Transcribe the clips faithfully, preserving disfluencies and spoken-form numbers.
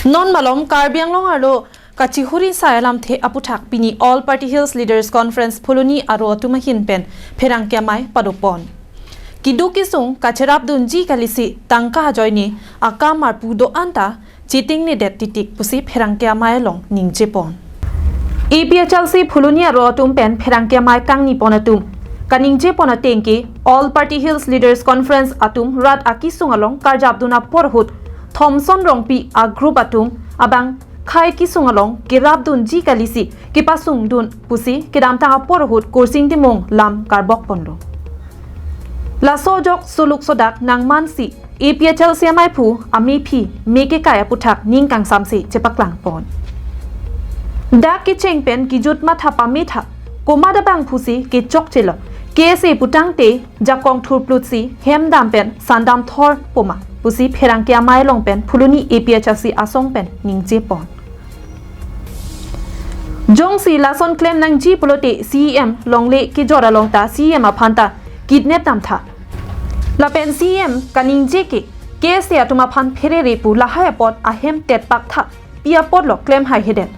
Non malom Karbi Anglong arlo kachihuri sai alamthe aputhak pini All Party Hills Leaders Conference Phuloni aro atum ahin pen pherangke amei padopon. Keduk kesung kacherapdunji kalisi tangka ajoine akam arpu do-an ta chetingnedet titik pusi pherangke amei along ningjepon. A P H L C Phuloni aro atum pen pherangke amei kangnipon atum kaningjepon ateng ke All Party Hills Leaders Conference atum rat akesung along karjapdun apor ahut Thomson Rongpi a group atum abang khei kesung along kerapdunji kalisi kepasungdun pusi kedamtang apor ahut Kursing Timung lam karbokponlo. Laso ajok suluk sodak nangmansi A P H L C ameiphu amephi me kekai aputhak ning kangsamse chepaklangpon. Dak kecheng pen kejut matha pametha komat abangphusi kechokchelo, K S A putangte jakong thurplutsi hem dam pen sandam thor poma pusi pherangke amei along pen Phuloni A P H L C asong pen ningjepon. Jongsi lason klem nangji pulote C E M longle kejor along ta C E M aphan ta kidnap damtha. Lapen C E M kaningje ke K S A atum aphan pherere pu lahai apot ahem tetpaktha pi apotlo klem haihedet.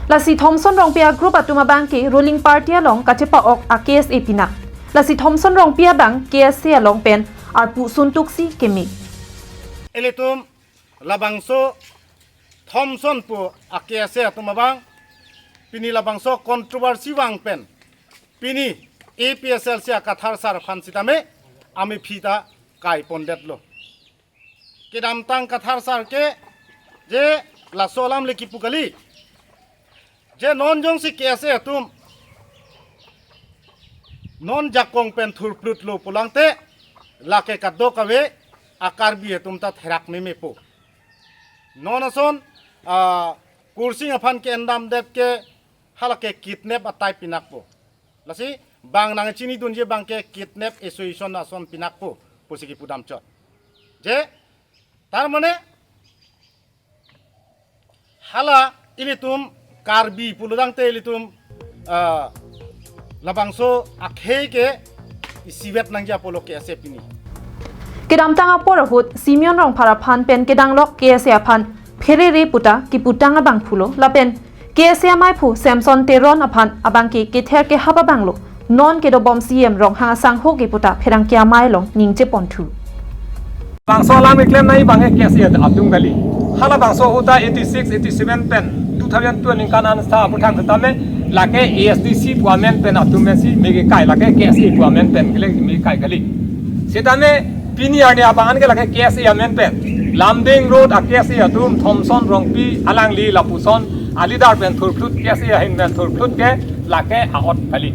Lasi Thomson Rongpi a group atum abang ke ruling party along kachepa-ok a K S A pinak. Lasi Thomson Rongpi abang K S A along pen arpu suntuksi keme. Ilitum labangso Thomson pu a K S A atum abang pini labangso controversy vang pen pini A P H L C a Kathar sar aphan sitame amephi ta kaipondetlo. Kedamtang Kathar sar ke je laso alam le kipu kali. Je non jongsi K S A atum non jakong pen thurplutlo pulangte lake kadokave a Karbi atum ta therak memepo. Non ason a Kursing aphan ke-endamdet ke halake kidnap a type pinakpo. Lasi bang nangchinidunji abang ke kidnap association ason pinakpo pusi kipudamchot. Je tar mane hala ilitum Karbi pulotangte ilitum ah, labangso akhei ke isivet nangji apotlo K S A pini. Kedamtang apor ahut Simeon Rongphar aphan pen kedanglok K S A aphan pherere puta kiputang abangphulo lapen K S A ameiphu Samson Teron aphan abang ke kether kehap abanglo non kedobom C E M Ronghang asangho ke puta pherangke amei along ningjeponthu. Bangso alam keklem nai bang ke K S A atum kali. Halabangso ahut ta eighty six, eighty seven pen two thousand two aningkan an sa aputhak sitame lake A S D C pu amen pen atum pensi me kekai, lake K S A pu amen pen kele me kekai kali. Sitame pini arni abang an ke lake K S A amen pen Lumding Road a K S A atum Thomson Rongpi alangli lapuson a leader pen thurphlut, K S A ahin pen thurphlut ke lake ahot kali.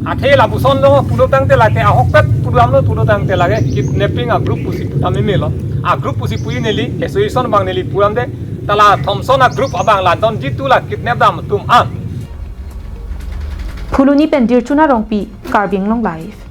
Athe lapuson lo pulotangte lake ahokpet pudamlo pulotangte lake kidnapping a group pusi puta memelo. A group pusi puji neli, association abang neli pudamde, ta la Thomson a group abang la donji tu la kidnap dam atum an. Phuloni pen Dirchuna Rongpi, Karbi Anglong Live.